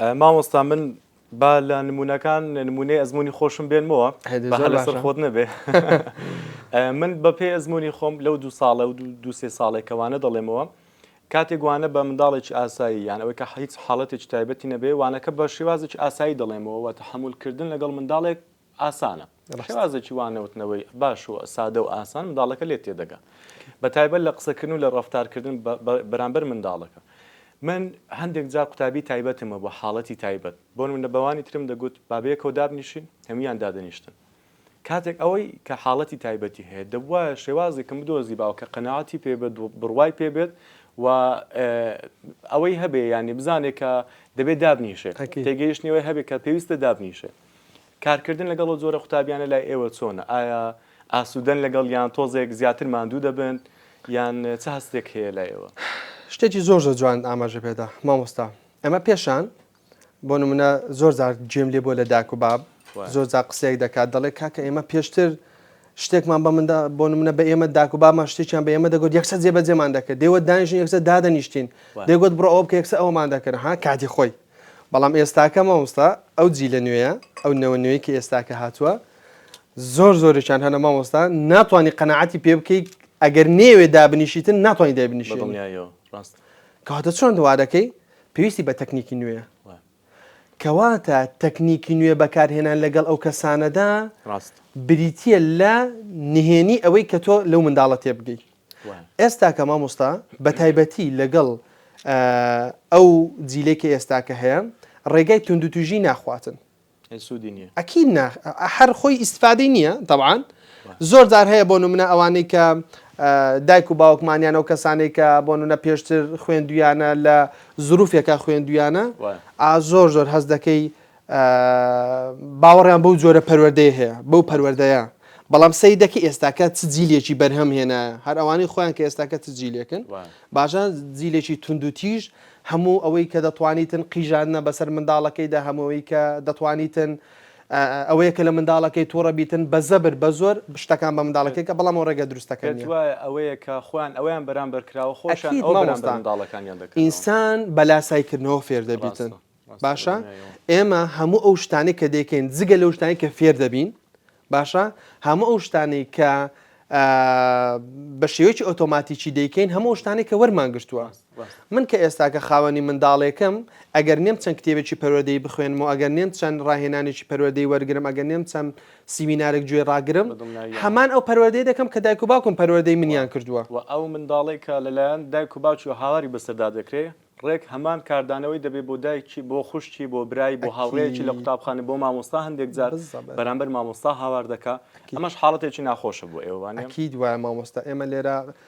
مامۆستا من با لە نمونەکان نمونەی ئەزمموی خۆشم بێنمەوە لەسەر خۆت نەبێ. من بە پێی ئەزمموی خۆم لەو دو ساڵە و دوسێ ساڵێکەوانە دەڵێمەوە کاتێک وانە بە منداڵێکی ئاسایی یان ئەوەی کە هیچ حاڵەتێکی تایبەتی نەبێ وانەکە بە شێوازێکی ئاسایی دەڵێمەوە و تەحەمولکردن لەگەڵ منداڵێک ئاسانە شێوازێکی وانەوتنەوەی باش و سادە و ئاسان منداڵەکە لێت تێدەگا بە تایبەت لە قسەکردن و لە ڕەفتارکردن بەرامبەر منداڵەکە من هەندێک جار قوتابی تایبەتم هەبوو حاڵەتی تایبەت بۆ نمونە بەوانی ترم دەگوت با بەیەکەوە دابنیشین هەموویان دادەنیشتن کاتێک ئەوەی کە حاڵەتی تایبەتی هەیە دەبوایە شێوازێکم بدۆزیباوە کە قەناعەتی پێ بێت و بڕوای پێ بێت و ئەوەی هەبێ یانی بزانێ کە دەبێت دابنیشێ تێگەیشتنی ئەوەی هەبێ کە پێویستە دابنیشێ. کارکردن لەگەڵ ئەو جۆرە قوتابیانە لای ئێوە چۆنە؟ ئایا ئاسوودەن لەگەڵ یان تۆزێک زیاتر ماندوو دەبن یان چ هەستێک هەیە لای ئێوە؟ شتێکی زۆر زۆر جوانت ئاماژە پێدا مامۆستا ئەمە پێشان بۆ نمونە زۆر جار گوێم لێ بووە لە داک و باب زۆر جار قسەیەک دەکات دەڵێ کاکە ئێمە پێشتر شتێکمان بە مندا بۆ نمونە بە ئێمە داک و بابمان شتێکیان بە ئێمە دەگوت یەکسەر جێبەجێمان دەکرد دەیوت دانیشن یەکسەر دادەنیشتین دەیگوت بڕۆ ئەوە بکە یەکسەر ئەوەمان دەکرد ها کاتی خۆی بەڵام ئێستاکە مامۆستا ئەو جیلە نوێیە ئەو نەوە نوێی کە ئێستاکە هاتووە زۆر زۆرێکیان هەنە مامۆستا ناتوانانی قەنەعەتی پێ بکەیت ئەگەر نێوێ دابنیشیتن ناتوانانی دابنیشی ڕاست کەواتە چۆن وا دەکەی پێویستی بە تەکنیکی نوێیە. کەواتە تەکنیکی نوێ بەکارهێنان لەگەڵ ئەو کەسانەدا بریتییە لە نهێنی ئەوەی کە تۆ لەو منداڵە تێبگەی. ئێستاکە مامۆستا بەتایبەتی لەگەڵ ئەو جیلەی کە ئێستاکە هەیە ڕێگای توندوتیژی ناخواتن. سوودی نییە. ئەکید نا هەر خۆی ئیستفادەی نییە تەبعەن زۆر جار هەیە بۆ نمونە ئەوانەی کە دایک و باوکمانیان ئەو کەسانەی کە بۆ نمونە پێشتر خوێندویانە لە زروفێکە خوێندویانە ئا زۆر زۆر هەست دەکەی باوەڕیان بەو جۆرە پەروەردەیە هەیە بەو پەروەردەیە بەڵام سەیر دەکەی ئێستاکە چ جیلێکی بەرهەم هێنایە هەر ئەوانەی خۆیان کە ئێستاکە چ جیلێکن باشە جیلێکی توندوتیژ هەموو ئەوەی کە دەتوانیتن قیژاندنە بەسەر منداڵەکەیدا هەموو ئەوەی کە دەتوانیتن ئەوەیە کە لە منداڵەکەی توڕە بیتن بە زەبر بە زۆر شتەکان بە منداڵەکەی کە بەڵام ئەو ڕێگە دروستەکە پێت نییە. وایە ئەوەیە کە خۆیان ئەوەیان بەرامبەر کراوە خۆشیان ئەکید ئەوە بەرامبەر مامۆستا منداڵەکانیان دەکەنەوە. ئینسان بە لاسایکردنەوە فێر دەبیتن ڕاستە ڕاستە باشە دڵنیایەوە. ئێمە هەموو ئەو شتانەی کە دەیکەین جگە لەو شتانەی کە فێر دەبین باشە هەموو ئەو شتانەی کە بە شێوەیەکی ئۆتۆماتیکی دەیکەین هەموو ئەو شتانەی کە وەرمان گرتووە من کە ئێستاکە خاوەنی منداڵێکم ئەگەر نێم چەند کتێبێکی پەروەردەیی بخوێنم و ئەگەر نێم چەند ڕاهێنانێکی پەروەردەی وەرگرم ئەگەر نێم چەند سیمینارێک گوێ ڕاگرم هەمان ئەو پەروەردەی دەکەم کە دایک و باوکم پەروەردەی منیان کردووە. وە ئەو منداڵەی کە لەلایەن دایک و باوکیەوە هاواری بەسەردا دەکرێ ڕێک هەمان کاردانەوەی دەبێت بۆ دایکی، بۆ خوشکی، بۆ برای، بۆ هاوڕێیەکی لە ئەکید. قوتابخانە، بۆ مامۆستا هەندێک جار بالضبط. بەرامبەر مامۆستا هاوار دەکا، ئەکید. ئەمەش حاڵەتێکی ناخۆشە بۆ ئێوە وانیە؟ ئەکید وایە مامۆستا ئێمە لێرە.